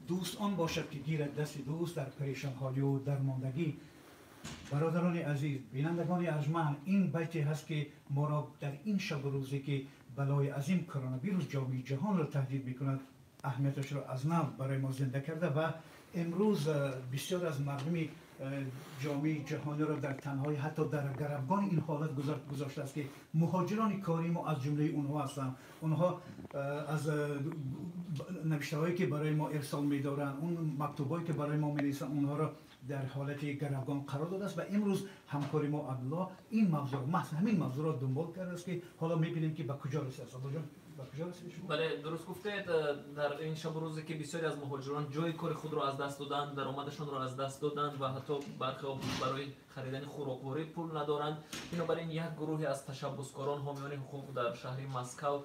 Дӯст он бошад, ки гирад дасти дӯст дар парешонҳолӣ ва дармондагӣ. Бародарони азиз, бинандагони арҷманд, ин байте ҳаст, ки моро дар ин шабу рӯзе, ки балои азим коронавирус ҷомеаи ҷаҳонро таҳдид мекунад, аҳамияташро аз нав барои мо зинда карда ва имрӯз бисёр аз мардуми ҷомеаи ҷаҳониро дар танҳоӣ, ҳатто дар гаравгони ин ҳолат гузоштааст, ки муҳоҷирони кории мо аз ҷумлаи онҳо ҳастанд. Онҳо аз навиштаҳое, ки барои мо ирсол медоранд, он мактубҳое, ки барои мо менависанд, онҳоро дар ҳолати гаравгон қарор додааст. Ва имрӯз ҳамкори мо Абдулло ин мавзӯъ, маҳз ҳамин мавзӯъро дунбол кардааст, ки ҳоло мебинем, ки ба куҷо расидааст. Абдуллоҷон, ба куҷо расидед шумо? Бале, дуруст гуфтед. Дар ин шабу рӯзе, ки бисёре аз муҳоҷирон ҷои кори худро аз даст доданд, даромадашонро аз даст доданд ва ҳатто бархеҳо барои харидани хӯрокворӣ пул надоранд, бинобар ин як гурӯҳе аз ташаббускорон, ҳомиёни ҳуқуқ дар шаҳри Москав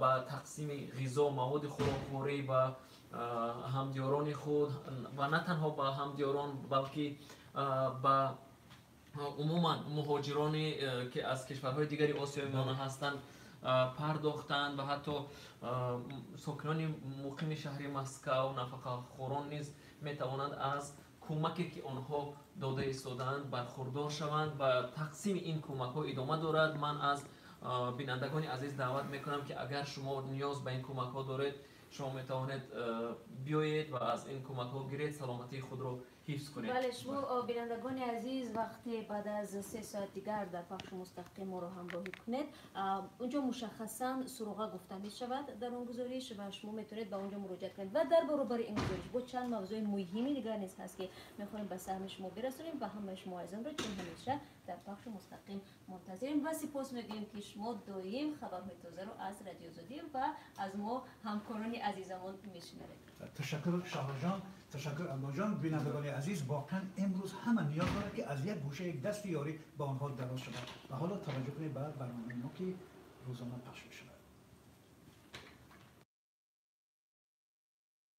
ба тақсими ғизо, маводи хӯрокворӣ ба ҳамдиёрони худ ва на танҳо ба ҳамдиёрон, балки ба умуман муҳоҷироне, ки аз кишварҳои дигари Осиёи Миёна ҳастанд, пардохтанд ва ҳатто сокинони муқими шаҳри Москав, нафақахӯрон низ метавонанд аз кӯмаке, ки онҳо дода истодаанд, бархурдор шаванд ва тақсими ин кӯмакҳо идома дорад. Ман аз бинандагони азиз даъват мекунам, ки агар шумо ниёз ба ин кӯмакҳо доред, шумо метавонед биёед ва аз ин кӯмакҳо гиред, саломатии худро ҳифз кунед. Бале, шумо, бинандагони азиз, вақте баъд аз 3 соат дигар дар пахши мустақим моро ҳамроҳӣ кунед, унҷо мушаххасан суроға гуфта мешавад дар он гузориш ва шумо метавонед ба онҷо муроҷиат кунед. Ва дар баробари ин гузориш бо чанд мавзӯи муҳими дигар низ ҳаст, ки мехоҳем ба саҳми шумо бирасонем ва ҳамаи шумо азизонро чун ҳамеша дар пахши мустақим мунтазирем ва сипос мегӯем, ки шумо доим хабарҳои тозаро аз Радиои Озодӣ ва аз мо, ҳамкорони азизамон, мешунавед. Ташаккур, Шаҳроҷон, ташаккур, Абдуллоҷон. Бинандагони азиз, воқеан имрӯз ҳама ниёз дорад, ки аз як гӯша як дасти ёрӣ ба онҳо дароз шавад. Ва ҳоло таваҷҷӯҳ кунед ба барномаи мо, ки рӯзона пахш мешавад.